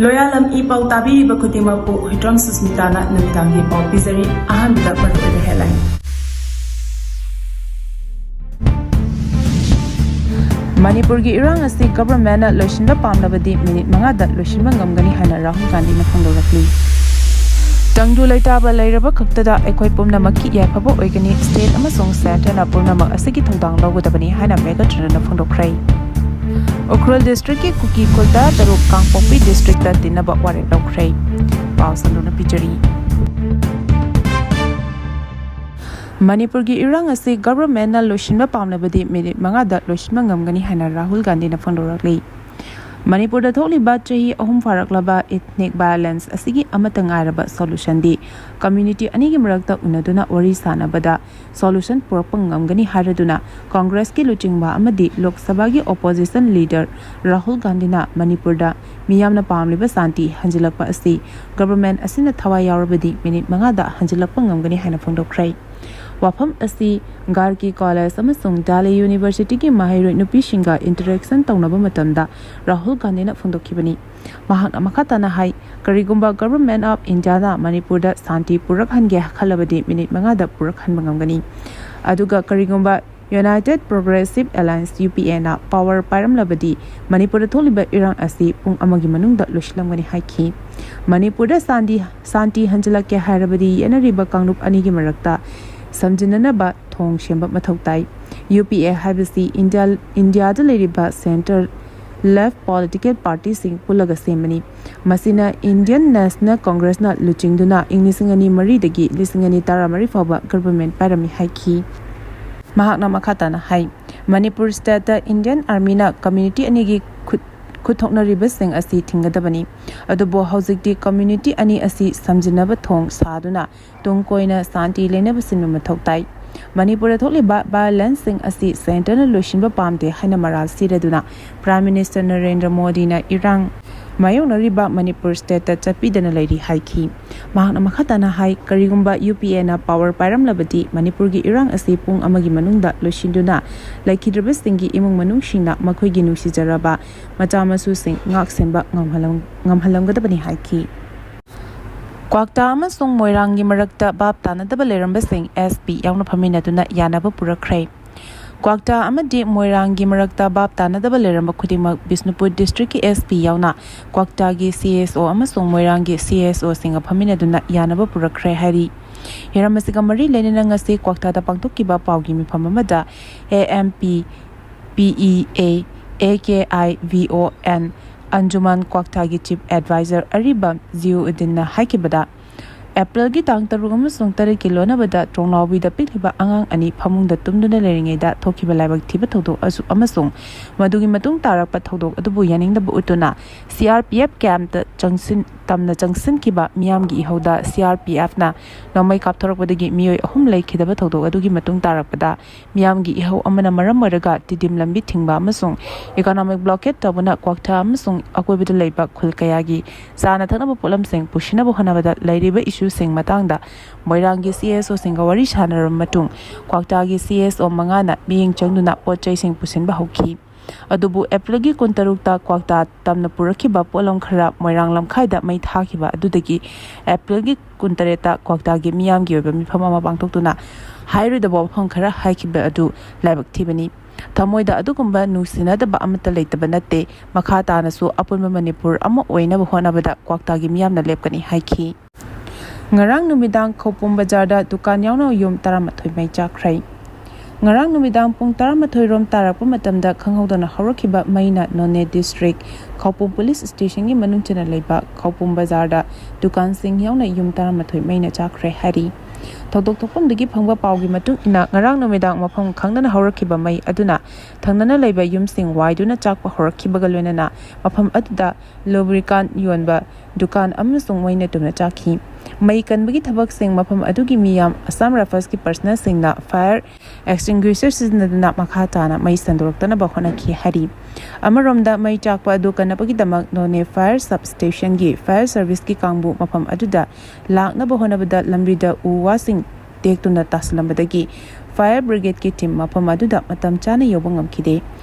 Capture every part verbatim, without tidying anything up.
ꯂꯣꯌꯥꯂꯝ E ꯄꯥꯎ ꯇꯥꯕꯤꯔꯤꯕ ꯈꯨꯗꯤꯡꯃꯛꯄꯨ ꯍꯨꯏꯗ꯭ꯔꯣꯝ ꯁꯨꯁꯃꯤꯇꯥꯅ ꯅꯨꯃꯤꯗꯥꯡꯒꯤ ꯄꯥꯎ ꯄꯤꯖꯔꯤ꯫ ꯑꯍꯥꯟꯕꯗ ꯃꯔꯨꯑꯣꯏꯕ headline꯫ ꯃꯅꯤꯄꯨꯔꯒꯤ ꯏꯔꯥꯡ ꯑꯁꯤ governmentꯅ ꯂꯣꯏꯁꯤꯟꯕ ꯄꯥꯝꯂꯕꯗꯤ ꯃꯤꯅꯤꯠ ꯃꯉꯥꯗ ꯂꯣꯏꯁꯤꯟꯕ ꯉꯝꯒꯅꯤ ꯍꯥꯏꯅ ꯔꯥꯍꯨꯜ ꯒꯥꯟꯙꯤꯅ ꯐꯣꯡꯗꯣꯔꯛꯂꯤ꯫ ꯇꯪꯗꯨ ꯂꯩꯇꯥꯕ ꯂꯩꯔꯕ ꯈꯛꯇꯗ ꯑꯩꯈꯣꯏ ꯄꯨꯝꯅꯃꯛꯀꯤ ꯌꯥꯏꯐꯕ ꯑꯣꯏꯒꯅꯤ, state ꯑꯃꯁꯨꯡ centreꯅ ꯄꯨꯝꯅꯃꯛ ꯑꯁꯤꯒꯤ ꯊꯧꯗꯥꯡ ꯂꯧꯒꯗꯕꯅꯤ ꯍꯥꯏꯅ ꯃꯦꯘꯥꯆꯔꯟꯅ ꯐꯣꯡꯗꯣꯛꯈ꯭ꯔꯦ꯫ ꯎꯈ꯭ꯔꯨꯜ districtꯀꯤ ꯀꯨꯀꯤ ꯈꯨꯜ ꯇꯔꯥꯇꯔꯨꯛ ꯀꯥꯡꯄꯣꯛꯄꯤ districtꯇ ꯇꯤꯟꯅꯕ ꯋꯥꯔꯦꯞ ꯂꯧꯈ꯭ꯔꯦ꯫ ꯄꯥꯎ ꯁꯟꯗꯣꯛꯅ ꯄꯤꯖꯔꯤ꯫ ꯃꯅꯤꯄꯨꯔꯒꯤ ꯏꯔꯥꯡ ꯑꯁꯤ governmentꯅ ꯂꯣꯏꯁꯤꯟꯕ ꯄꯥꯝꯂꯕꯗꯤ ꯃꯤꯅꯤꯠ ꯃꯉꯥꯗ ꯂꯣꯏꯁꯤꯟꯕ ꯉꯝꯒꯅꯤ ꯍꯥꯏꯅ ꯔꯥꯍꯨꯜ ꯒꯥꯟꯙꯤꯅ ꯐꯣꯡꯗꯣꯔꯛꯂꯤ꯫ ꯃꯅꯤꯄꯨꯔꯗ ꯊꯣꯛꯂꯤꯕ ꯆꯍꯤ ꯑꯍꯨꯝ ꯐꯥꯔꯛꯂꯕ ethnic violence ꯑꯁꯤꯒꯤ ꯑꯃꯠꯇ ꯉꯥꯏꯔꯕ solutionꯗꯤ community ꯑꯅꯤꯒꯤ ꯃꯔꯛꯇ ꯎꯅꯗꯨꯅ ꯋꯥꯔꯤ ꯁꯥꯅꯕꯗ solution ꯄꯨꯔꯛꯄ ꯉꯝꯒꯅꯤ ꯍꯥꯏꯔꯗꯨꯅ Congressꯀꯤ ꯂꯨꯆꯤꯡꯕ ꯑꯃꯗꯤ Lok Sabhaꯒꯤ opposition leader ꯔꯥꯍꯨꯜ ꯒꯥꯟꯙꯤꯅ ꯃꯅꯤꯄꯨꯔꯗ ꯃꯤꯌꯥꯝꯅ ꯄꯥꯝꯂꯤꯕ ꯁꯥꯟꯇꯤ ꯍꯟꯖꯤꯜꯂꯛꯄ ꯑꯁꯤ government ꯑꯁꯤꯅ ꯊꯋꯥꯏ ꯌꯥꯎꯔꯕꯗꯤ ꯃꯤꯅꯤꯠ ꯃꯉꯥꯗ ꯍꯟꯖꯤꯜꯂꯛꯄ ꯉꯝꯒꯅꯤ ꯍꯥꯏꯅ ꯐꯣꯡꯗꯣꯛꯈ꯭ꯔꯦ꯫ ꯋꯥꯐꯝ ꯑꯁꯤ ꯒꯥꯔꯒꯤ College ꯑꯃꯁꯨꯡ Delhi Universityꯒꯤ ꯃꯍꯩꯔꯣꯏ ꯅꯨꯄꯤꯁꯤꯡꯒ interaction ꯇꯧꯅꯕ ꯃꯇꯝꯗ ꯔꯥꯍꯨꯜ ꯒꯥꯟꯙꯤꯅ ꯐꯣꯡꯗꯣꯛꯈꯤꯕꯅꯤ꯫ ꯃꯍꯥꯛꯅ ꯃꯈꯥ ꯇꯥꯅ ꯍꯥꯏ, ꯀꯔꯤꯒꯨꯝꯕ Government of Indiaꯅ ꯃꯅꯤꯄꯨꯔꯗ ꯁꯥꯟꯇꯤ ꯄꯨꯔꯛꯍꯟꯒꯦ ꯈꯜꯂꯕꯗꯤ ꯃꯤꯅꯤꯠ ꯃꯉꯥꯗ ꯄꯨꯔꯛꯍꯟꯕ ꯉꯝꯒꯅꯤ꯫ ꯑꯗꯨꯒ ꯀꯔꯤꯒꯨꯝꯕ United Progressive Alliance, UPAꯅ power ꯄꯥꯏꯔꯝꯂꯕꯗꯤ ꯃꯅꯤꯄꯨꯔꯗ ꯊꯣꯛꯂꯤꯕ ꯏꯔꯥꯡ ꯑꯁꯤ ꯄꯨꯡ ꯑꯃꯒꯤ ꯃꯅꯨꯡꯗ ꯂꯣꯏꯁꯤꯜꯂꯝꯒꯅꯤ ꯍꯥꯏꯈꯤ꯫ ꯃꯅꯤꯄꯨꯔꯗ ꯁꯥꯟꯇꯤ, ꯁꯥꯟꯇꯤ ꯍꯟꯖꯤꯜꯂꯛꯀꯦ ꯍꯥꯏꯔꯕꯗꯤ ꯌꯦꯠꯅꯔꯤꯕ ꯀꯥꯡꯂꯨꯞ ꯑꯅꯤꯒꯤ ꯃꯔꯛꯇ ꯁꯝꯖꯤꯟꯅꯅꯕ ꯊꯣꯡ ꯁꯦꯝꯕ ꯃꯊꯧ ꯇꯥꯏ꯫ UPA ꯍꯥꯏꯕꯁꯤ ꯏꯟꯗꯤꯌꯥ, ꯏꯟꯗꯤꯌꯥꯗ ꯂꯩꯔꯤꯕ centre left political partyꯁꯤꯡ ꯄꯨꯜꯂꯒ ꯁꯦꯝꯕꯅꯤ꯫ ꯃꯁꯤꯅ Indian National Congressꯅ ꯂꯨꯆꯤꯡꯗꯨꯅ ꯏꯪ ꯂꯤꯁꯤꯡ ꯑꯅꯤ ꯃꯔꯤꯗꯒꯤ ꯂꯤꯁꯤꯡ ꯑꯅꯤ ꯇꯔꯥꯃꯔꯤ ꯐꯥꯎꯕ government ꯄꯥꯏꯔꯝꯃꯤ ꯍꯥꯏꯈꯤ꯫ ꯃꯍꯥꯛꯅ ꯃꯈꯥ ꯇꯥꯅ ꯍꯥꯏ, ꯃꯅꯤꯄꯨꯔ stateꯇ Indian Armyꯅ community ꯑꯅꯤꯒꯤ ꯈꯨꯠ, ꯈꯨꯠ ꯊꯣꯛꯅꯔꯤꯕꯁꯤꯡ ꯑꯁꯤ ꯊꯤꯡꯒꯗꯕꯅꯤ꯫ ꯑꯗꯨꯕꯨ ꯍꯧꯖꯤꯛꯇꯤ community ꯑꯅꯤ ꯑꯁꯤ ꯁꯝꯖꯤꯟꯅꯕ ꯊꯣꯡ ꯁꯥꯗꯨꯅ ꯇꯨꯡ ꯀꯣꯏꯅ ꯁꯥꯟꯇꯤ ꯂꯩꯅꯕ ꯁꯤꯟꯕ ꯃꯊꯧ ꯇꯥꯏ꯫ ꯃꯅꯤꯄꯨꯔꯗ ꯊꯣꯛꯂꯤꯕ violenceꯁꯤꯡ ꯑꯁꯤ centreꯅ ꯂꯣꯏꯁꯤꯟꯕ ꯄꯥꯝꯗꯦ ꯍꯥꯏꯅ ꯃꯔꯥꯜ ꯁꯤꯔꯗꯨꯅ Prime Minister ꯅꯔꯦꯟꯗ꯭ꯔ ꯃꯣꯗꯤꯅ ꯏꯔꯥꯡ ꯃꯥꯌꯣꯛꯅꯔꯤꯕ ꯃꯅꯤꯄꯨꯔ ꯁ꯭ꯇꯦꯠꯇ ꯆꯠꯄꯤꯗꯅ ꯂꯩꯔꯤ ꯍꯥꯏꯈꯤ꯫ ꯃꯍꯥꯛꯅ ꯃꯈꯥ ꯇꯥꯅ ꯍꯥꯏ, ꯀꯔꯤꯒꯨꯝꯕ UPAꯅ power ꯄꯥꯏꯔꯝꯂꯕꯗꯤ ꯃꯅꯤꯄꯨꯔꯒꯤ ꯏꯔꯥꯡ ꯑꯁꯤ ꯄꯨꯡ ꯑꯃꯒꯤ ꯃꯅꯨꯡꯗ ꯂꯣꯏꯁꯤꯟꯗꯨꯅ ꯂꯩꯈꯤꯗ꯭ꯔꯕꯁꯤꯡꯒꯤ ꯏꯃꯨꯡ ꯃꯅꯨꯡꯁꯤꯡꯅ ꯃꯈꯣꯏꯒꯤ ꯅꯨꯡꯁꯤꯖꯔꯕ ꯃꯆꯥ ꯃꯁꯨꯁꯤꯡ ꯉꯥꯛ ꯁꯦꯟꯕ ꯉꯝꯍꯜꯂꯝ-, ꯉꯝꯍꯜꯂꯝꯒꯗꯕꯅꯤ ꯍꯥꯏꯈꯤ꯫ ꯀ꯭ꯋꯥꯛꯇꯥ ꯑꯃꯁꯨꯡ ꯃꯣꯏꯔꯥꯡꯒꯤ ꯃꯔꯛꯇ ꯚꯥꯞ ꯇꯥꯅꯗꯕ ꯂꯩꯔꯝꯕꯁꯤꯡ SP ꯌꯥꯎꯅ ꯐꯝꯃꯤꯟꯅꯗꯨꯅ ꯌꯥꯅꯕ ꯄꯨꯔꯛꯈ꯭ꯔꯦ꯫ ꯀ꯭ꯋꯥꯛꯇꯥ ꯑꯃꯗꯤ ꯃꯣꯏꯔꯥꯡꯒꯤ ꯃꯔꯛꯇ ꯚꯥꯞ ꯇꯥꯅꯗꯕ ꯂꯩꯔꯝꯕ ꯈꯨꯗꯤꯡꯃꯛ ꯕꯤꯁꯅꯨꯄꯨꯔ districtꯀꯤ SP ꯌꯥꯎꯅ ꯀ꯭ꯋꯥꯛꯇꯥꯒꯤ CSO ꯑꯃꯁꯨꯡ ꯃꯣꯏꯔꯥꯡꯒꯤ CSOꯁꯤꯡꯒ ꯐꯝꯃꯤꯟꯅꯗꯨꯅ ꯌꯥꯅꯕ ꯄꯨꯔꯛꯈ꯭ꯔꯦ ꯍꯥꯏꯔꯤ꯫ ꯍꯤꯔꯝ ꯑꯁꯤꯒ ꯃꯔꯤ ꯂꯩꯅꯅ ꯉꯁꯤ ꯀ꯭ꯋꯥꯛꯇꯥꯗ ꯄꯥꯡꯊꯣꯛꯈꯤꯕ ꯄꯥꯎꯒꯤ ꯃꯤꯐꯝ ꯑꯃꯗ AMP, PEA, AKIVON, ꯑꯟꯖꯨꯃꯥꯟ ꯀ꯭ꯋꯥꯛꯇꯥꯒꯤ Chief Advisor ꯑꯔꯤꯕꯝ ꯖꯤꯌꯨꯎꯗꯤꯟꯅ ꯍꯥꯏꯈꯤꯕꯗ, ꯑꯦꯄ꯭ꯔꯤꯜꯒꯤ ꯇꯥꯡ ꯇꯔꯨꯛ ꯑꯃꯁꯨꯡ ꯇꯔꯦꯠꯀꯤ ꯂꯣꯟꯅꯕꯗ ꯇ꯭ꯔꯣꯡꯂꯥꯎꯕꯤꯗ ꯄꯤꯛꯂꯤꯕ ꯑꯉꯥꯡ ꯑꯅꯤ ꯐꯃꯨꯡꯗ ꯇꯨꯝꯗꯨꯅ ꯂꯩꯔꯤꯉꯩꯗ ꯊꯣꯛꯈꯤꯕ ꯂꯥꯏꯕꯛ ꯊꯤꯕ ꯊꯧꯗꯣꯛ ꯑꯁꯨ-, ꯑꯃꯁꯨꯡ ꯃꯗꯨꯒꯤ ꯃꯇꯨꯡ ꯇꯥꯔꯛꯄ ꯊꯧꯗꯣꯛ ꯑꯗꯨꯕꯨ ꯌꯥꯅꯤꯡꯗꯕ ꯎꯠꯇꯨꯅ CRPF campꯇ ꯆꯪꯁꯤꯟ-, ꯇꯝꯅ ꯆꯪꯁꯤꯟꯈꯤꯕ ꯃꯤꯌꯥꯝꯒꯤ ꯏꯍꯧꯗ CRPFꯅ ꯅꯣꯡꯃꯩ ꯀꯥꯞꯊꯣꯔꯛꯄꯗꯒꯤ ꯃꯤꯑꯣꯏ ꯑꯍꯨꯝ ꯂꯩꯈꯤꯗꯕ ꯊꯧꯗꯣꯛ ꯑꯗꯨꯒꯤ ꯃꯇꯨꯡ ꯇꯥꯔꯛꯄꯗ ꯃꯤꯌꯥꯝꯒꯤ ꯏꯍꯧ ꯑꯃꯅ ꯃꯔꯝ ꯑꯣꯏꯔꯒ ꯇꯤꯗꯤꯝ ꯂꯝꯕꯤ ꯊꯤꯡꯕ ꯑꯃꯁꯨꯡ economic blockade ꯇꯧꯕꯅ ꯀ꯭ꯋꯥꯛꯊꯥ ꯑꯃꯁꯨꯡ ꯑꯀꯣꯏꯕꯗ ꯂꯩꯕ ꯈꯨꯜ ꯀꯌꯥꯒꯤ ꯆꯥꯅ ꯊꯛꯅꯕ ꯄꯣꯠꯂꯝꯁꯤꯡ ꯄꯨꯁꯤꯟꯅꯕ ꯍꯣꯠꯅꯕꯗ ꯂꯩꯔꯤꯕ issueꯁꯤꯡ ꯃꯇꯥꯡꯗ ꯃꯣꯏꯔꯥꯡꯒꯤ CSOꯁꯤꯡꯒ ꯋꯥꯔꯤ ꯁꯥꯟꯅꯔꯕ ꯃꯇꯨꯡ ꯀ꯭ꯋꯥꯛꯇꯥꯒꯤ CSO ꯃꯉꯥꯅ ꯃꯤꯠꯌꯦꯡ ꯆꯪꯗꯨꯅ ꯄꯣꯠ ꯆꯩꯁꯤꯡ ꯄꯨꯁꯤꯟꯕ ꯍꯧꯈꯤ꯫ ꯑꯗꯨꯕꯨ ꯑꯦꯄ꯭ꯔꯤꯜꯒꯤ ꯀꯨꯟꯇꯔꯨꯛꯇ ꯀ꯭ꯋꯥꯛꯇꯥ ꯇꯝꯅ ꯄꯨꯔꯛꯈꯤꯕ ꯄꯣꯠꯂꯝ ꯈꯔ ꯃꯣꯏꯔꯥꯡ ꯂꯝꯈꯥꯏꯗ ꯃꯩ ꯊꯥꯈꯤꯕ ꯑꯗꯨꯗꯒꯤ ꯑꯦꯄ꯭ꯔꯤꯜꯒꯤ ꯀꯨꯟꯇꯔꯦꯠꯇ ꯀ꯭ꯋꯥꯛꯇꯥꯒꯤ ꯃꯤꯌꯥꯝꯒꯤ ꯑꯣꯏꯕ ꯃꯤꯐꯝ ꯑꯃ ꯄꯥꯡꯊꯣꯛꯇꯨꯅ ꯍꯥꯏꯔꯣꯏꯗꯕ ꯋꯥꯐꯝ ꯈꯔ ꯍꯥꯏꯈꯤꯕ ꯑꯗꯨ ꯂꯥꯏꯕꯛ ꯊꯤꯕꯅꯤ꯫ ꯊꯃꯣꯏꯗ ꯑꯗꯨꯒꯨꯝꯕ ꯅꯨꯡꯁꯤꯅꯗꯕ ꯑꯃꯠꯇ ꯂꯩꯇꯕ ꯅꯠꯇꯦ꯫ ꯃꯈꯥ ꯇꯥꯅꯁꯨ ꯑꯄꯨꯟꯕ ꯃꯅꯤꯄꯨꯔ ꯑꯃ ꯑꯣꯏꯅꯕ ꯍꯣꯠꯅꯕꯗ ꯀ꯭ꯋꯥꯛꯇꯥꯒꯤ ꯃꯤꯌꯥꯝꯅ ꯂꯦꯞꯀꯅꯤ ꯍꯥꯏꯈꯤ꯫ ꯉꯔꯥꯡ ꯅꯨꯃꯤꯗꯥꯡ ꯈꯧꯄꯨꯝ ꯕꯖꯥꯔꯗ ꯗꯨꯀꯥꯟ ꯌꯥꯎꯅ ꯌꯨꯝ ꯇꯔꯥꯃꯥꯊꯣꯏ ꯃꯩ ꯆꯥꯛꯈ꯭ꯔꯦ꯫ ꯉꯔꯥꯡ ꯅꯨꯃꯤꯗꯥꯡ ꯄꯨꯡ ꯇꯔꯥꯃꯥꯊꯣꯏ ꯔꯣꯝ ꯇꯥꯔꯛꯄ ꯃꯇꯝꯗ ꯈꯪꯍꯧꯗꯅ ꯍꯧꯔꯛꯈꯤꯕ ꯃꯩꯅ ꯅꯣꯅꯦ district ꯈꯧꯄꯨꯝ police stationꯒꯤ ꯃꯅꯨꯡ ꯆꯟꯅ ꯂꯩꯕ ꯈꯧꯄꯨꯝ ꯕꯖꯥꯔꯗ ꯗꯨꯀꯥꯟꯁꯤꯡ ꯌꯥꯎꯅ ꯌꯨꯝ ꯇꯔꯥꯃꯥꯊꯣꯏ ꯃꯩꯅ ꯆꯥꯛꯈ꯭ꯔꯦ ꯍꯥꯏꯔꯤ꯫ ꯊꯧꯗꯣꯛ ꯊꯣꯛꯐꯝꯗꯒꯤ ꯐꯪꯕ ꯄꯥꯎꯒꯤ ꯃꯇꯨꯡ ꯏꯟꯅ, ꯉꯔꯥꯡ ꯅꯨꯃꯤꯗꯥꯡ ꯃꯐꯝ ꯈꯪꯗꯅ ꯍꯧꯔꯛꯈꯤꯕ ꯃꯩ ꯑꯗꯨꯅ ꯊꯪꯅꯅ ꯂꯩꯕ ꯌꯨꯝꯁꯤꯡ ꯋꯥꯏꯗꯨꯅ ꯆꯥꯛꯄ ꯍꯧꯔꯛꯈꯤꯕꯒ ꯂꯣꯏꯅꯅ ꯃꯐꯝ ꯑꯗꯨꯗ lubricant ꯌꯣꯟꯕ ꯗꯨꯀꯥꯟ ꯑꯃꯁꯨꯡ ꯃꯩꯅ ꯇꯨꯝꯅ ꯆꯥꯛꯈꯤ꯫ ꯃꯩ ꯀꯟꯕꯒꯤ ꯊꯕꯛꯁꯤꯡ ꯃꯐꯝ ꯑꯗꯨꯒꯤ ꯃꯤꯌꯥꯝ ꯑꯁꯥꯝ ꯔꯥꯏꯐꯜꯁꯀꯤ ꯄꯔꯁꯅꯦꯜꯁꯤꯡꯅ ꯐꯥꯌꯔ ꯑꯦꯛꯁꯇꯤꯡꯒ꯭ꯋꯤꯁꯔ ꯁꯤꯖꯤꯟꯅꯗꯨꯅ ꯃꯈꯥ ꯇꯥꯅ ꯃꯩ ꯁꯟꯗꯣꯔꯛꯇꯅꯕ ꯍꯣꯠꯅꯈꯤ ꯍꯥꯏꯔꯤ꯫ ꯑꯃꯔꯣꯝꯗ ꯃꯩ ꯆꯥꯛꯄ ꯑꯗꯨ ꯀꯟꯅꯕꯒꯤꯗꯃꯛ ꯅꯣꯅꯦ ꯐꯥꯌꯔ ꯁꯕ ꯁ꯭ꯇꯦꯁꯟꯒꯤ ꯐꯥꯌꯔ ꯁꯔꯚꯤꯁꯀꯤ ꯀꯥꯡꯕꯨ ꯃꯐꯝ ꯑꯗꯨꯗ ꯂꯥꯛꯅꯕ ꯍꯣꯠꯅꯕꯗ ꯂꯝꯕꯤꯗ ꯎ ꯋꯥꯁꯤꯡ ꯇꯦꯛꯇꯨꯅ ꯇꯥꯁꯤꯜꯂꯝꯕꯗꯒꯤ ꯐꯥꯌꯔ ꯕ꯭ꯔꯤꯒꯦꯗꯀꯤ ꯇꯤꯝ ꯃꯐꯝ ꯑꯗꯨꯗ ꯃꯇꯝ ꯆꯥꯅ ꯌꯧꯕ ꯉꯝꯈꯤꯗꯦ꯫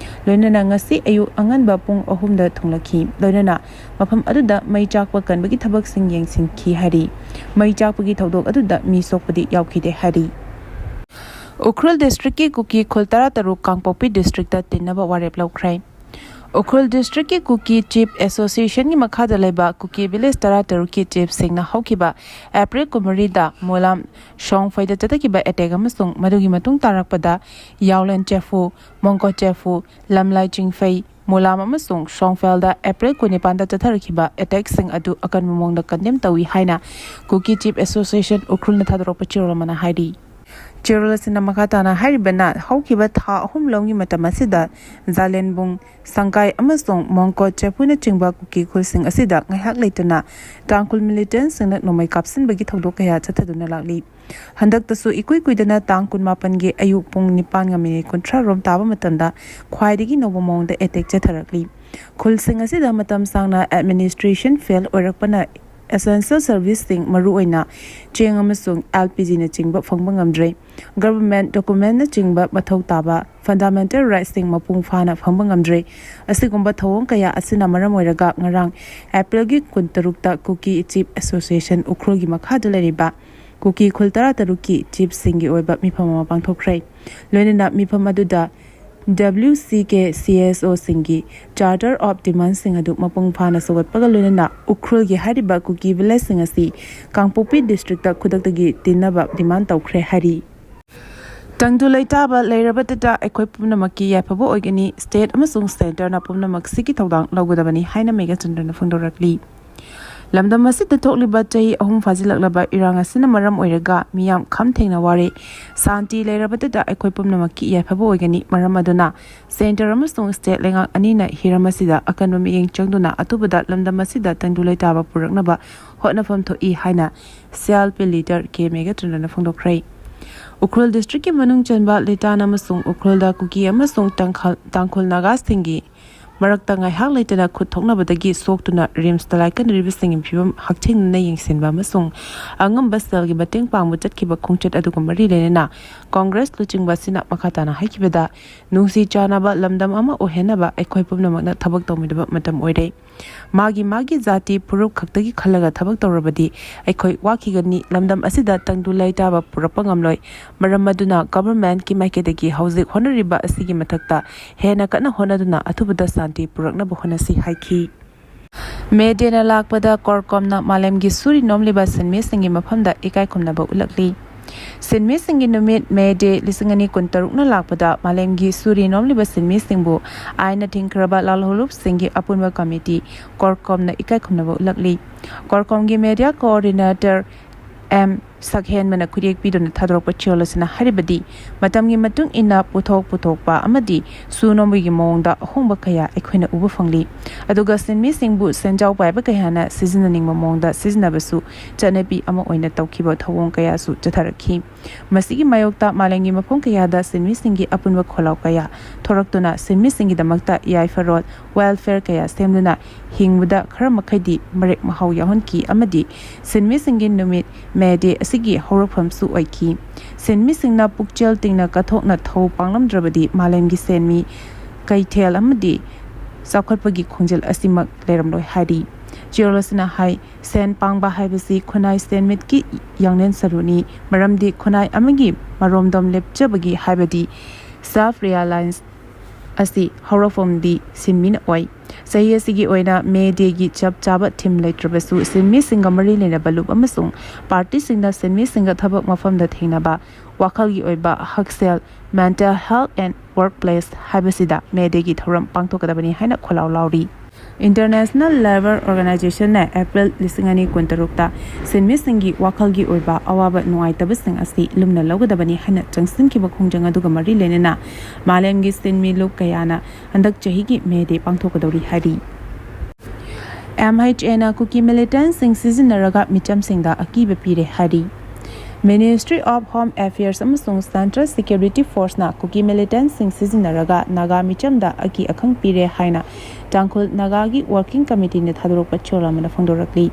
ꯂꯣꯏꯅꯅ ꯉꯁꯤ ꯑꯌꯨꯛ ꯑꯉꯟꯕ ꯄꯨꯡ ꯑꯍꯨꯝꯗ ꯊꯨꯡꯂꯛꯈꯤ꯫ ꯂꯣꯏꯅꯅ ꯃꯐꯝ ꯑꯗꯨꯗ ꯃꯩ ꯆꯥꯛꯄ ꯀꯟꯕꯒꯤ ꯊꯕꯛꯁꯤꯡ ꯌꯦꯡꯁꯤꯟꯈꯤ ꯍꯥꯏꯔꯤ꯫ ꯃꯩ ꯆꯥꯛꯄꯒꯤ ꯊꯧꯗꯣꯛ ꯑꯗꯨꯗ ꯃꯤ ꯁꯣꯛꯄꯗꯤ ꯌꯥꯎꯈꯤꯗꯦ ꯍꯥꯏꯔꯤ꯫ ꯎꯈ꯭ꯔꯨꯜ ꯗꯤꯁꯇ꯭ꯔꯤꯛꯀꯤ ꯀꯨꯀꯤ ꯈꯨꯜ ꯇꯔꯥꯇꯔꯨꯛ ꯀꯥꯡꯄꯣꯛꯄꯤ ꯗꯤꯁꯇ꯭ꯔꯤꯛꯇ ꯇꯤꯟꯅꯕ ꯋꯥꯔꯦꯞ ꯂꯧꯈ꯭ꯔꯦ꯫ ꯎꯈ꯭ꯔꯨꯜ ꯗꯤꯁꯇ꯭ꯔꯤꯛꯀꯤ ꯀꯨꯀꯤ ꯆꯤꯐ ꯑꯦꯁꯣꯁꯤꯌꯦꯁꯟꯒꯤ ꯃꯈꯥꯗ ꯂꯩꯕ ꯀꯨꯀꯤ ꯚꯤꯂꯦꯖ ꯇꯔꯥꯇꯔꯨꯛꯀꯤ ꯆꯤꯐꯁꯤꯡꯅ ꯍꯧꯈꯤꯕ ꯑꯦꯄ꯭ꯔꯤꯜ ꯀꯨꯟꯃꯔꯤꯗ ꯃꯣꯂꯥꯝ ꯁꯣꯡꯐꯩꯗ ꯆꯠꯊꯈꯤꯕ ꯑꯦꯇꯦꯛ ꯑꯃꯁꯨꯡ ꯃꯗꯨꯒꯤ ꯃꯇꯨꯡ ꯇꯥꯔꯛꯄꯗ ꯌꯥꯎꯂꯦꯟ ꯆꯦꯐꯨ, ꯃꯣꯡꯀꯣ ꯆꯦꯐꯨ, ꯂꯝꯂꯥꯏ ꯆꯤꯡꯐꯩ, ꯃꯣꯂꯥꯝ ꯑꯃꯁꯨꯡ ꯁꯣꯡꯐꯦꯜꯗ ꯑꯦꯄ꯭ꯔꯤꯜ ꯀꯨꯟꯅꯤꯄꯥꯟꯗ ꯆꯠꯊꯔꯛꯈꯤꯕ ꯑꯦꯇꯦꯛꯁꯤꯡ ꯑꯗꯨ ꯑꯀꯟꯕ ꯃꯑꯣꯡꯗ ꯀꯟꯗꯦꯝ ꯇꯧꯏ ꯍꯥꯏꯅ ꯀꯨꯀꯤ ꯆꯤꯐ ꯑꯦꯁꯣꯁꯤꯌꯦꯁꯟ ꯎꯈ꯭ꯔꯨꯜꯅ ꯊꯥꯗꯣꯔꯛꯄ ꯆꯦꯔꯣꯜ ꯑꯃꯅ ꯍꯥꯏꯔꯤ꯫ ꯆꯦꯔꯣꯜ ꯑꯁꯤꯅ ꯃꯈꯥ ꯇꯥꯅ ꯍꯥꯏꯔꯤꯕꯅ, ꯍꯧꯈꯤꯕ ꯊꯥ ꯑꯍꯨꯝ ꯂꯣꯝꯒꯤ ꯃꯇꯝ ꯑꯁꯤꯗ ꯖꯥꯂꯦꯟꯕꯨꯡ, ꯁꯪꯀꯥꯏ ꯑꯃꯁꯨꯡ ꯃꯣꯡꯀꯣ ꯆꯦꯐꯨꯅꯆꯤꯡꯕ ꯀꯨꯀꯤ ꯈꯨꯜꯁꯤꯡ ꯑꯁꯤꯗ ꯉꯥꯏꯍꯥꯛ ꯂꯩꯇꯅ ꯇꯥꯡꯈꯨꯜ ꯃꯤꯂꯤꯇꯦꯟꯁꯤꯡꯅ ꯅꯣꯡꯃꯩ ꯀꯥꯞꯁꯤꯟꯕꯒꯤ ꯊꯧꯗꯣꯛ ꯀꯌꯥ ꯆꯠꯊꯗꯨꯅ ꯂꯥꯛꯂꯤ꯫ ꯍꯟꯗꯛꯇꯁꯨ ꯏꯀꯨꯏ ꯀꯨꯏꯗꯅ ꯇꯥꯡ ꯀꯨꯟꯃꯥꯄꯟꯒꯤ ꯑꯌꯨꯛ ꯄꯨꯡ ꯅꯤꯄꯥꯟꯒ ꯃꯤꯅꯤꯠ ꯀꯨꯟꯊ꯭ꯔꯥ ꯔꯣꯝ ꯇꯥꯕ ꯃꯇꯝꯗ ꯈ꯭ꯋꯥꯏꯗꯒꯤ ꯅꯧꯕ ꯃꯑꯣꯡꯗ ꯑꯦꯇꯦꯛ ꯆꯠꯊꯔꯛꯂꯤ꯫ ꯈꯨꯜꯁꯤꯡ ꯑꯁꯤꯗ ꯃꯇꯝ ꯁꯥꯡꯅ ꯑꯦꯗꯃꯤꯅꯤꯁꯇ꯭ꯔꯦꯁꯟ ꯐꯦꯜ ꯑꯣꯏꯔꯛꯄꯅ ꯑꯦꯁꯦꯟꯁꯤꯌꯦꯜ ꯁꯔꯚꯤꯁꯁꯤꯡ, ꯃꯔꯨꯑꯣꯏꯅ ꯆꯦꯡ ꯑꯃꯁꯨꯡ ꯑꯦꯜ ꯄꯤ ꯖꯤꯅꯆꯤꯡꯕ ꯐꯪꯕ ꯉꯝꯗ꯭ꯔꯦ꯫ ꯒꯚꯔꯟꯃꯦꯟꯠ ꯗꯣꯀꯨꯃꯦꯟꯠꯅꯆꯤꯡꯕ ꯃꯊꯧ ꯇꯥꯕ ꯐꯟꯗꯥꯃꯦꯟꯇꯦꯜ ꯔꯥꯏꯠꯁꯤꯡ ꯃꯄꯨꯡ ꯐꯥꯅ ꯐꯪꯕ ꯉꯝꯗ꯭ꯔꯦ꯫ ꯑꯁꯤꯒꯨꯝꯕ ꯊꯧꯑꯣꯡ ꯀꯌꯥ ꯑꯁꯤꯅ ꯃꯔꯝ ꯑꯣꯏꯔꯒ ꯉꯔꯥꯡ ꯑꯦꯄ꯭ꯔꯤꯜꯒꯤ ꯀꯨꯟꯇꯔꯨꯛꯇ ꯀꯨꯀꯤ ꯆꯤꯐ ꯑꯦꯁꯣꯁꯤꯌꯦꯁꯟ ꯎꯈ꯭ꯔꯨꯜꯒꯤ ꯃꯈꯥꯗ ꯂꯩꯔꯤꯕ ꯀꯨꯀꯤ ꯈꯨꯜ ꯇꯔꯥꯇꯔꯨꯛꯀꯤ ꯆꯤꯐꯁꯤꯡꯒꯤ ꯑꯣꯏꯕ ꯃꯤꯐꯝ ꯑꯃ ꯄꯥꯡꯊꯣꯛꯈ꯭ꯔꯦ꯫ ꯂꯣꯏꯅꯅ ꯃꯤꯐꯝ ꯑꯗꯨꯗ W C K C S Oꯁꯤꯡꯒꯤ Charter of Demandꯁꯤꯡ ꯑꯗꯨ ꯃꯄꯨꯡ ꯐꯥꯅ ꯁꯧꯒꯠꯄꯒ ꯂꯣꯏꯅꯅ ꯎꯈ꯭ꯔꯨꯜꯒꯤ ꯍꯥꯏꯔꯤꯕ ꯀꯨꯀꯤ ꯚꯤꯂꯦꯖꯁꯤꯡ ꯑꯁꯤ ꯀꯥꯡꯄꯣꯛꯄꯤ ꯗꯤꯁꯇ꯭ꯔꯤꯛꯇ ꯈꯨꯗꯛꯇꯒꯤ ꯇꯤꯟꯅꯕ ꯗꯤꯃꯥꯟ ꯇꯧꯈ꯭ꯔꯦ ꯍꯥꯏꯔꯤ꯫ ꯇꯪꯗꯨ ꯂꯩꯇꯥꯕ ꯂꯩꯔꯕꯗꯇ ꯑꯩꯈꯣꯏ ꯄꯨꯝꯅꯃꯛꯀꯤ ꯌꯥꯏꯐꯕ ꯑꯣꯏꯒꯅꯤ꯫ ꯁ꯭ꯇꯦꯠ ꯑꯃꯁꯨꯡ ꯁꯦꯟꯇꯔꯅ ꯄꯨꯝꯅꯃꯛꯁꯤꯒꯤ ꯊꯧꯗꯥꯡ ꯂꯧꯒꯗꯕꯅꯤ ꯍꯥꯏꯅ ꯃꯦꯘꯆꯟꯗ꯭ꯔꯅ ꯐꯣꯡꯗꯣꯔꯛꯂꯤ꯫ ꯂꯝꯗꯝ ꯑꯁꯤꯗ ꯊꯣꯛꯂꯤꯕ ꯆꯍꯤ ꯑꯍꯨꯝ ꯐꯥꯖꯤꯜꯂꯛꯂꯕ ꯏꯔꯥꯡ ꯑꯁꯤꯅ ꯃꯔꯝ ꯑꯣꯏꯔꯒ ꯃꯤꯌꯥꯝ ꯈꯝ ꯊꯦꯡꯅ ꯋꯥꯔꯦ꯫ ꯁꯥꯟꯇꯤ ꯂꯩꯔꯕꯗꯨꯗ ꯑꯩꯈꯣꯏ ꯄꯨꯝꯅꯃꯛꯀꯤ ꯌꯥꯏꯐꯕ ꯑꯣꯏꯒꯅꯤ꯫ ꯃꯔꯝ ꯑꯗꯨꯅ ꯁꯦꯟꯇꯔ ꯑꯃꯁꯨꯡ ꯁ꯭ꯇꯦꯠ ꯂꯩꯉꯥꯛ ꯑꯅꯤꯅ ꯍꯤꯔꯝ ꯑꯁꯤꯗ ꯑꯀꯟꯕ ꯃꯤꯠꯌꯦꯡ ꯆꯪꯗꯨꯅ ꯑꯊꯨꯕꯗ ꯂꯝꯗꯝ ꯑꯁꯤꯗ ꯇꯪꯗꯨ ꯂꯩꯇꯥꯕ ꯄꯨꯔꯛꯅꯕ ꯍꯣꯠꯅꯐꯝ ꯊꯣꯛꯏ ꯍꯥꯏꯅ ꯁꯤ ꯑꯥꯔ ꯄꯤ ꯂꯤꯗꯔ ꯀꯦ ꯃꯦꯘꯆꯟꯗ꯭ꯔꯅ ꯐꯣꯡꯗꯣꯛꯈ꯭ꯔꯦ꯫ ꯎꯈ꯭ꯔꯨꯜ ꯗꯤꯁꯇ꯭ꯔꯤꯛꯀꯤ ꯃꯅꯨꯡ ꯆꯟꯕ ꯂꯤꯇꯥꯟ ꯑꯃꯁꯨꯡ ꯎꯈ꯭ꯔꯨꯜꯗ ꯀꯨꯀꯤ ꯑꯃꯁꯨꯡ ꯇꯥꯡꯈꯜ-, ꯇꯥꯡꯈꯨꯜ ꯅꯥꯒꯥꯁꯤꯡꯒꯤ ꯃꯔꯛꯇ ꯉꯥꯏꯍꯥꯛ ꯂꯩꯇꯅ ꯈꯨꯠ ꯊꯣꯛꯅꯕꯗꯒꯤ ꯁꯣꯛꯇꯨꯅ ꯔꯤꯝꯁꯇ ꯂꯥꯏꯀꯠꯅꯔꯤꯕꯁꯤꯡꯒꯤ ꯐꯤꯕꯝ ꯍꯛꯊꯦꯡꯅꯅ ꯌꯦꯡꯁꯤꯟꯕ ꯑꯃꯁꯨꯡ ꯑꯉꯝꯕ ꯁꯦꯜꯒꯤ ꯃꯇꯦꯡ ꯄꯥꯡꯕ ꯆꯠꯈꯤꯕ ꯈꯣꯡꯆꯠ ꯑꯗꯨꯒ ꯃꯔꯤ ꯂꯩꯅꯅ ꯀꯣꯡꯒ꯭ꯔꯦꯁ ꯂꯨꯆꯤꯡꯕ ꯑꯁꯤꯅ ꯃꯈꯥ ꯇꯥꯅ ꯍꯥꯏꯈꯤꯕꯗ, ꯅꯨꯡꯁꯤ ꯆꯥꯟꯅꯕ ꯂꯝꯗꯝ ꯑꯃ ꯑꯣꯏꯍꯟꯅꯕ ꯑꯩꯈꯣꯏ ꯄꯨꯝꯅꯃꯛꯅ ꯊꯕꯛ ꯇꯧꯃꯤꯟꯅꯕ ꯃꯇꯝ ꯑꯣꯏꯔꯦ꯫ ꯃꯥꯒꯤ ꯃꯥꯒꯤ ꯖꯥꯇꯤ ꯐꯨꯔꯨꯞ ꯈꯛꯇꯒꯤ ꯈꯜꯂꯒ ꯊꯕꯛ ꯇꯧꯔꯕꯗꯤ ꯑꯩꯈꯣꯏ ꯋꯥꯈꯤꯒꯅꯤ꯫ ꯂꯝꯗꯝ ꯑꯁꯤꯗ ꯇꯪꯗꯨ ꯂꯩꯇꯥꯕ ꯄꯨꯔꯛꯄ ꯉꯝꯂꯣꯏ꯫ ꯃꯔꯝ ꯑꯗꯨꯅ ꯒꯚꯔꯟꯃꯦꯟꯠꯀꯤ ꯃꯥꯏꯀꯩꯗꯒꯤ ꯍꯧꯖꯤꯛ ꯍꯣꯠꯅꯔꯤꯕ ꯑꯁꯤꯒꯤ ꯃꯊꯛꯇ ꯍꯦꯟꯅ ꯀꯟꯅ ꯍꯣꯠꯅꯗꯨꯅ ꯑꯊꯨꯕꯗ ꯁꯥꯟꯇꯤ ꯄꯨꯔꯛꯅꯕ ꯍꯣꯠꯅꯁꯤ ꯍꯥꯏꯈꯤ꯫ ꯃꯦ ꯗꯦꯅ ꯂꯥꯛꯄꯗ ꯀꯣꯔꯀꯣꯝꯅ ꯃꯥꯂꯦꯝꯒꯤ ꯁꯨꯔꯤ ꯅꯣꯝꯂꯤꯕ ꯁꯤꯟꯃꯤꯁꯤꯡꯒꯤ ꯃꯐꯝꯗ ꯏꯀꯥꯏ ꯈꯨꯝꯅꯕ ꯎꯠꯂꯛꯂꯤ꯫ ꯁꯤꯟꯃꯤꯁꯤꯡꯒꯤ ꯅꯨꯃꯤꯠ ꯃꯦ ꯗꯦ ꯂꯤꯁꯤꯡ ꯑꯅꯤ ꯀꯨꯟꯇꯔꯨꯛꯅ ꯂꯥꯛꯄꯗ ꯃꯥꯂꯦꯝꯒꯤ ꯁꯨꯔꯤ ꯅꯣꯝꯂꯤꯕ ꯁꯤꯟꯃꯤꯁꯤꯡꯕꯨ ꯑꯥꯏꯟꯅ ꯊꯤꯡꯈ꯭ꯔꯕ ꯂꯥꯜꯍꯧꯂꯨꯞꯁꯤꯡꯒꯤ ꯑꯄꯨꯟꯕ ꯀꯃꯤꯇꯤ ꯀꯣꯔꯀꯣꯝꯅ ꯏꯀꯥꯏ ꯈꯨꯝꯅꯕ ꯎꯠꯂꯛꯂꯤ꯫ ꯀꯣꯔꯀꯣꯝꯒꯤ ꯃꯦꯗꯤꯌꯥ ꯀꯣꯑꯣꯔꯗꯤꯅꯦꯇꯔ ꯑꯦꯝ ꯁꯛꯍꯦꯟꯕꯅ ꯈꯨꯠꯌꯦꯛ ꯄꯤꯗꯨꯅ ꯊꯥꯗꯣꯔꯛꯄ ꯆꯦꯔꯣꯜ ꯑꯁꯤꯅ ꯍꯥꯏꯔꯤꯕꯗꯤ, ꯃꯇꯝꯒꯤ ꯃꯇꯨꯡ ꯏꯟꯅ ꯄꯣꯠꯊꯣꯛ ꯄꯨꯊꯣꯛꯄ ꯑꯃꯗꯤ ꯁꯨ ꯅꯣꯝꯕꯒꯤ ꯃꯑꯣꯡꯗ ꯑꯍꯣꯡꯕ ꯀꯌꯥ ꯑꯩꯈꯣꯏꯅ ꯎꯕ ꯐꯪꯂꯤ꯫ ꯑꯗꯨꯒ ꯁꯤꯟꯃꯤꯁꯤꯡꯕꯨ ꯁꯦꯟꯖꯥꯎ ꯄꯥꯏꯕ ꯀꯌꯥꯅ ꯁꯤꯖꯤꯟꯅꯅꯤꯡꯕ ꯃꯑꯣꯡꯗ ꯁꯤꯖꯤꯟꯅꯕꯁꯨ ꯆꯠꯅꯕꯤ ꯑꯃ ꯑꯣꯏꯅ ꯇꯧꯈꯤꯕ ꯊꯧꯑꯣꯡ ꯀꯌꯥꯁꯨ ꯆꯠꯊꯔꯛꯈꯤ꯫ ꯃꯁꯤꯒꯤ ꯃꯥꯌꯣꯛꯇ ꯃꯥꯂꯦꯝꯒꯤ ꯃꯐꯝ ꯀꯌꯥꯗ ꯁꯤꯟꯃꯤꯁꯤꯡꯒꯤ ꯑꯄꯨꯟꯕ ꯈꯣꯜꯂꯥꯎ ꯀꯌꯥ ꯊꯣꯔꯛꯇꯨꯅ ꯁꯤꯟꯃꯤꯁꯤꯡꯒꯤꯗꯃꯛꯇ ꯌꯥꯏꯐꯔꯣꯜ, welfare ꯀꯌꯥ ꯁꯦꯝꯗꯨꯅ ꯍꯤꯡꯕꯗ ꯈꯔ ꯃꯈꯩꯗꯤ ꯃꯔꯦꯛ ꯃꯍꯥꯎ ꯌꯥꯎꯍꯟꯈꯤ ꯑꯃꯗꯤ ꯁꯤꯟꯃꯤꯁꯤꯡꯒꯤ ꯅꯨꯃꯤꯠ ꯃꯦ ꯗꯦ ꯑꯁꯤꯒꯤ ꯍꯧꯔꯛꯐꯝꯁꯨ ꯑꯣꯏꯈꯤ꯫ ꯁꯤꯟꯃꯤꯁꯤꯡꯅ ꯄꯨꯛꯆꯦꯜ ꯇꯤꯡꯅ ꯀꯠꯊꯣꯛꯅ ꯊꯧ ꯄꯥꯡꯂꯝꯗ꯭ꯔꯕꯗꯤ ꯃꯥꯂꯦꯝꯒꯤ ꯁꯦꯟꯃꯤ ꯀꯩꯊꯦꯜ ꯑꯃꯗꯤ ꯆꯥꯎꯈꯠꯄꯒꯤ ꯈꯣꯡꯖꯦꯜ ꯑꯁꯤꯃꯛ ꯂꯩꯔꯝꯂꯣꯏ ꯍꯥꯏꯔꯤ꯫ ꯆꯦꯔꯣꯜ ꯑꯁꯤꯅ ꯍꯥꯏ, ꯁꯦꯟ ꯄꯥꯡꯕ ꯍꯥꯏꯕꯁꯤ ꯈꯨꯟꯅꯥꯏ ꯁꯦꯟꯃꯤꯠꯀꯤ ꯌꯥꯡꯂꯦꯟ ꯁꯔꯨꯅꯤ, ꯃꯔꯝꯗꯤ ꯈꯨꯟꯅꯥꯏ ꯑꯃꯒꯤ ꯃꯔꯣꯝꯗꯣꯝ ꯂꯦꯞꯆꯕꯒꯤ ꯍꯥꯏꯕꯗꯤ self reliance ꯑꯁꯤ ꯍꯧꯔꯛꯐꯝꯗꯤ ꯁꯤꯟꯃꯤꯅ ꯑꯣꯏ꯫ ꯆꯍꯤ ꯑꯁꯤꯒꯤ ꯑꯣꯏꯅ ꯃꯦ ꯗꯦꯒꯤ ꯆꯞ ꯆꯥꯕ ꯊꯤꯝ ꯂꯩꯇ꯭ꯔꯕꯁꯨ, ꯁꯤꯟꯃꯤꯁꯤꯡꯒ ꯃꯔꯤ ꯂꯩꯅꯕ ꯂꯨꯞ ꯑꯃꯁꯨꯡ ꯄꯥꯔꯇꯤꯁꯤꯡꯅ ꯁꯤꯟꯃꯤꯁꯤꯡꯒ ꯊꯕꯛ ꯃꯐꯝꯗ ꯊꯦꯡꯅꯕ ꯋꯥꯈꯜꯒꯤ ꯑꯣꯏꯕ ꯍꯛꯁꯦꯜ, mental health and workplace ꯍꯥꯏꯕꯁꯤꯗ ꯃꯦ ꯗꯦꯒꯤ ꯊꯧꯔꯝ ꯄꯥꯡꯊꯣꯛꯀꯗꯕꯅꯤ ꯍꯥꯏꯅ ꯈꯣꯜꯂꯥꯎ ꯂꯥꯎꯔꯤ꯫ International Labour Organizationꯅ April ꯂꯤꯁꯤꯡ ꯑꯅꯤ ꯀꯨꯟꯇꯔꯨꯛꯇ ꯁꯤꯟꯃꯤꯁꯤꯡꯒꯤ ꯋꯥꯈꯜꯒꯤ ꯑꯣꯏꯕ ꯑꯋꯥꯕ ꯅꯨꯡꯉꯥꯏꯇꯕꯁꯤꯡ ꯑꯁꯤ ꯂꯨꯝꯅ ꯂꯧꯒꯗꯕꯅꯤ ꯍꯥꯏꯅ ꯆꯪꯁꯤꯟꯈꯤꯕ ꯈꯣꯡꯖꯪ ꯑꯗꯨꯒ ꯃꯔꯤ ꯂꯩꯅꯅ ꯃꯥꯂꯦꯝꯒꯤ ꯁꯤꯟꯃꯤ ꯂꯨꯞ ꯀꯌꯥꯅ ꯍꯟꯗꯛ ꯆꯍꯤꯒꯤ May Day ꯄꯥꯡꯊꯣꯛꯀꯗꯧꯔꯤ ꯍꯥꯏꯔꯤ꯫ MHAꯅ ꯀꯨꯀꯤ militantꯁꯤꯡ ꯁꯤꯖꯤꯟꯅꯔꯒ ꯃꯤꯆꯝꯁꯤꯡꯗ ꯑꯀꯤꯕ ꯄꯤꯔꯦ ꯍꯥꯏꯔꯤ꯫ Ministry of Home Affairs ꯑꯃꯁꯨꯡ Central Security Forceꯅ ꯀꯨꯀꯤ militantꯁꯤꯡ ꯁꯤꯖꯤꯟꯅꯔꯒ ꯅꯥꯒꯥ ꯃꯤꯆꯝꯗ ꯑꯀꯤ ꯑꯈꯪ ꯄꯤꯔꯦ ꯍꯥꯏꯅ ꯇꯥꯡꯈꯨꯜ ꯅꯥꯒꯥꯒꯤ Working Committeeꯅ ꯊꯥꯗꯣꯔꯛꯄ ꯆꯦꯔꯣꯜ ꯑꯃꯅ ꯐꯣꯡꯗꯣꯔꯛꯂꯤ꯫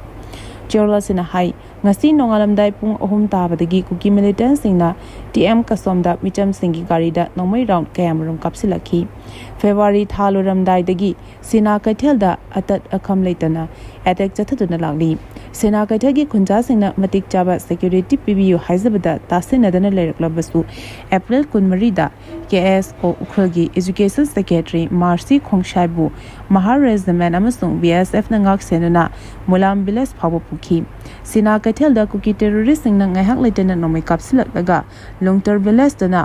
ꯆꯦꯔꯣꯜ ꯑꯁꯤꯅ ꯍꯥꯏ, ꯉꯁꯤ ꯅꯣꯡꯉꯥꯜꯂꯝꯗꯥꯏ ꯄꯨꯡ ꯑꯍꯨꯝ ꯇꯥꯕꯗꯒꯤ ꯀꯨꯀꯤ militantꯁꯤꯡꯅ ꯇꯤ ꯑꯦꯝ ꯀꯁꯣꯝꯗ ꯃꯤꯆꯝꯁꯤꯡꯒꯤ ꯒꯥꯔꯤꯗ ꯅꯣꯡꯃꯩ round ꯀꯌꯥꯃꯔꯨꯝ ꯀꯥꯞꯁꯤꯜꯂꯛꯈꯤ꯫ February ꯊꯥ ꯂꯣꯏꯔꯝꯗꯥꯏꯗꯒꯤ ꯁꯤꯅꯥ ꯀꯩꯊꯦꯜꯗ ꯑꯇꯠ ꯑꯈꯝ ꯂꯩꯇꯅ attack ꯆꯠꯊꯗꯨꯅ ꯂꯥꯛꯂꯤ꯫ ꯁꯤꯅꯥ ꯀꯩꯊꯦꯜꯒꯤ ꯈꯨꯟꯖꯥꯁꯤꯡꯅ ꯃꯇꯤꯛ ꯆꯥꯕ security ꯄꯤꯕꯤꯌꯨ ꯍꯥꯏꯖꯕꯗ ꯇꯥꯁꯤꯟꯅꯗꯅ ꯂꯩꯔꯛꯂꯕꯁꯨ, April ꯀꯨꯟꯃꯔꯤꯗ KSO ꯎꯈ꯭ꯔꯨꯜꯒꯤ Education Secretary ꯃꯥꯔꯁꯤ ꯈꯣꯡꯁꯥꯏꯕꯨ Mahar Regiment ꯑꯃꯁꯨꯡ BSFꯅ ꯉꯥꯛ ꯁꯦꯟꯗꯨꯅ ꯃꯨꯂꯥꯝ village ꯐꯥꯎꯕ ꯄꯨꯈꯤ꯫ ꯁꯤꯅꯥ ꯀꯩꯊꯦꯜꯗ ꯀꯨꯀꯤ terroristꯁꯤꯡꯅ ꯉꯥꯏꯍꯥꯛ ꯂꯩꯇꯅ ꯅꯣꯡꯃꯩ ꯀꯥꯞꯁꯤꯜꯂꯛꯂꯒ ꯂꯨꯡꯇꯔ villageꯇꯅ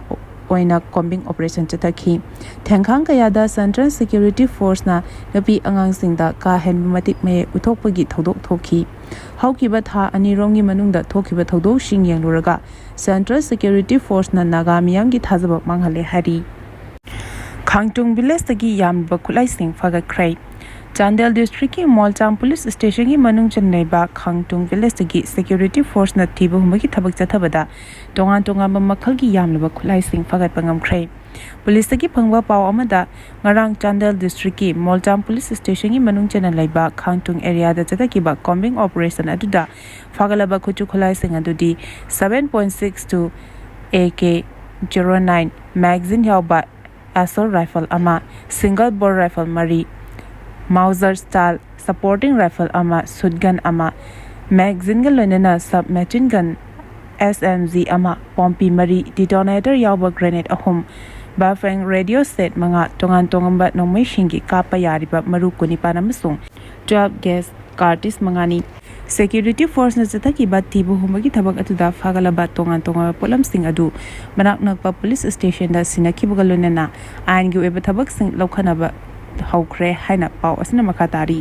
ꯑꯣꯏꯅ combing operation ꯆꯠꯊꯈꯤ꯫ ꯊꯦꯡꯈꯥꯡ ꯀꯌꯥꯗ Central Security Forceꯅ ꯅꯨꯄꯤ ꯑꯉꯥꯡꯁꯤꯡꯗ ꯀꯥ ꯍꯦꯟꯕ ꯃꯇꯤꯛ ꯃꯌꯦꯛ ꯎꯠꯊꯣꯛꯄꯒꯤ ꯊꯧꯗꯣꯛ ꯊꯣꯛꯈꯤ꯫ ꯍꯧꯈꯤꯕ ꯊꯥ ꯑꯅꯤꯔꯣꯝꯒꯤ ꯃꯅꯨꯡꯗ ꯊꯣꯛꯈꯤꯕ ꯊꯧꯗꯣꯛꯁꯤꯡ ꯌꯦꯡꯂꯨꯔꯒ Central Security Forceꯅ ꯅꯥꯒꯥ ꯃꯤꯌꯥꯝꯒꯤ ꯊꯥꯖꯕ ꯃꯥꯡꯍꯜꯂꯦ ꯍꯥꯏꯔꯤ꯫ ꯈꯥꯡꯇꯨꯡ villageꯇꯒꯤ ꯌꯥꯝꯂꯕ ꯈꯨꯠꯂꯥꯏꯁꯤꯡ ꯐꯥꯒꯠꯈ꯭ꯔꯦ꯫ ꯆꯥꯟꯗꯦꯜ districtꯀꯤ ꯃꯣꯜꯆꯥꯡ police stationꯒꯤ ꯃꯅꯨꯡ ꯆꯟꯅ ꯂꯩꯕ ꯈꯥꯡꯇꯨꯡ villageꯇꯒꯤ security forceꯅ ꯊꯤꯕ ꯍꯨꯝꯕꯒꯤ ꯊꯕꯛ ꯆꯠꯊꯕꯗ ꯇꯣꯉꯥꯟ ꯇꯣꯉꯥꯟꯕ ꯃꯈꯜꯒꯤ ꯌꯥꯝꯂꯕ ꯈꯨꯠꯂꯥꯏꯁꯤꯡ ꯐꯥꯒꯠꯄ ꯉꯝꯈ꯭ꯔꯦ꯫ Policeꯇꯒꯤ ꯐꯪꯕ ꯄꯥꯎ ꯑꯃꯗ, ꯉꯔꯥꯡ ꯆꯥꯟꯗꯦꯜ districtꯀꯤ ꯃꯣꯜꯆꯥꯡ police stationꯒꯤ ꯃꯅꯨꯡ ꯆꯟꯅ ꯂꯩꯕ ꯈꯥꯡꯇꯨꯡ areaꯗ ꯆꯠꯊꯈꯤꯕ combing operation ꯑꯗꯨꯗ ꯐꯥꯒꯠꯂꯕ ꯈꯨꯠꯁꯨ ꯈꯨꯠꯂꯥꯏꯁꯤꯡ ꯑꯗꯨꯗꯤ seven point six two AK zero nine magazine ꯌꯥꯎꯕ assault rifle ꯑꯃ, single bore rifle ꯃꯔꯤ, Mauser style supporting rifle ꯑꯃ, shotgun ꯑꯃ, magazineꯒ ꯂꯣꯏꯅꯅ submachine gun SMG ꯑꯃ, ꯄꯣꯝꯄꯤ ꯃꯔꯤ, detonator ꯌꯥꯎꯕ grenade ꯑꯍꯨꯝ, Bafang radio set ꯃꯉꯥ, ꯇꯣꯉꯥꯟ ꯇꯣꯉꯥꯟꯕ ꯅꯣꯡꯃꯩꯁꯤꯡꯒꯤ ꯀꯥꯞꯄ ꯌꯥꯔꯤꯕ ꯃꯔꯨ ꯀꯨꯟꯅꯤꯄꯥꯟ ꯑꯃꯁꯨꯡ twelve gauge cartridge ꯃꯉꯥꯅꯤ꯫ Security forceꯅ ꯆꯠꯊꯈꯤꯕ ꯊꯤꯕ ꯍꯨꯝꯕꯒꯤ ꯊꯕꯛ ꯑꯗꯨꯗ ꯐꯥꯒꯠꯂꯕ ꯇꯣꯉꯥꯟ ꯇꯣꯉꯥꯟꯕ ꯄꯣꯠꯂꯝꯁꯤꯡ ꯑꯗꯨ ꯃꯅꯥꯛ ꯅꯛꯄ police stationꯗ ꯁꯤꯟꯅꯈꯤꯕꯒ ꯂꯣꯏꯅꯅ ꯑꯥꯏꯟꯒꯤ ꯑꯣꯏꯕ ꯊꯕꯛꯁꯤꯡ ꯂꯧꯈꯠꯅꯕ ꯍꯧꯈ꯭ꯔꯦ ꯍꯥꯏꯅ ꯄꯥꯎ ꯑꯁꯤꯅ ꯃꯈꯥ ꯇꯥꯔꯤ꯫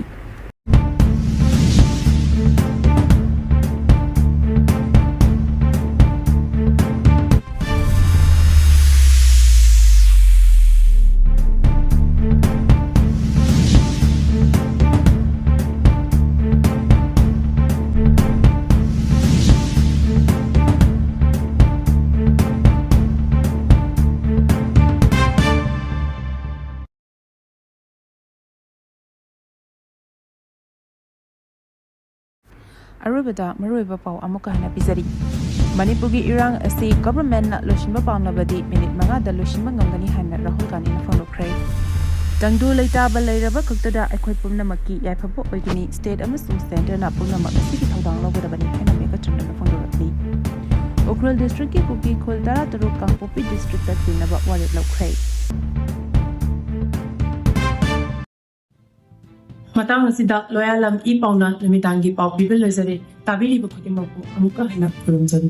ꯑꯔꯣꯏꯕꯗ ꯃꯔꯨꯑꯣꯏꯕ ꯄꯥꯎ ꯑꯃꯨꯛꯀ ꯍꯟꯅ ꯄꯤꯖꯔꯤ꯫ ꯃꯅꯤꯄꯨꯔꯒꯤ ꯏꯔꯥꯡ ꯑꯁꯤ ꯒꯚꯔꯟꯃꯦꯟꯠꯅ ꯂꯣꯏꯁꯤꯟꯕ ꯄꯥꯝꯂꯕꯗꯤ ꯃꯤꯅꯤꯠ ꯃꯉꯥꯗ ꯂꯣꯏꯁꯤꯟꯕ ꯉꯝꯒꯅꯤ ꯍꯥꯏꯅ ꯔꯥꯍꯨꯜ ꯒꯥꯟꯙꯤꯅ ꯐꯣꯡꯗꯣꯛꯈ꯭ꯔꯦ꯫ ꯇꯪꯗꯨ ꯂꯩꯇꯥꯕ ꯂꯩꯔꯕ ꯈꯛꯇꯗ ꯑꯩꯈꯣꯏ ꯄꯨꯝꯅꯃꯛꯀꯤ ꯌꯥꯏꯐꯕ ꯑꯣꯏꯒꯅꯤ꯫ ꯁ꯭ꯇꯦꯠ ꯑꯃꯁꯨꯡ ꯁꯦꯟꯇꯔꯅ ꯄꯨꯝꯅꯃꯛ ꯑꯁꯤꯒꯤ ꯊꯧꯗꯥꯡ ꯂꯧꯒꯗꯕꯅꯤ ꯍꯥꯏꯅ ꯃꯦꯘꯆꯟꯗ꯭ꯔꯅ ꯐꯣꯡꯗꯣꯔꯛꯂꯤ꯫ ꯎꯈ꯭ꯔꯨꯜ ꯗꯤꯁꯇ꯭ꯔꯤꯛꯀꯤ ꯀꯨꯀꯤ ꯈꯨꯜ ꯇꯔꯥꯇꯔꯨꯛ ꯀꯥꯡꯄꯣꯛꯄꯤ ꯗꯤꯁꯇ꯭ꯔꯤꯛꯇ ꯊꯤꯅꯕ ꯋꯥꯔꯦꯞ ꯂꯧꯈ꯭ꯔꯦ꯫ ꯃꯇꯥꯡ ꯑꯁꯤꯗ ꯂꯣꯌꯥꯂꯝ ꯏ ꯄꯥꯎꯅ ꯅꯨꯃꯤꯗꯥꯡꯒꯤ ꯄꯥꯎ ꯄꯤꯕ ꯂꯣꯏꯖꯔꯦ꯫ ꯇꯥꯕꯤꯔꯤꯕ ꯈꯨꯗꯤꯡꯃꯛꯄꯨ ꯑꯃꯨꯛꯀ ꯍꯟꯅ ꯈꯨꯔꯨꯝꯖꯔꯤ꯫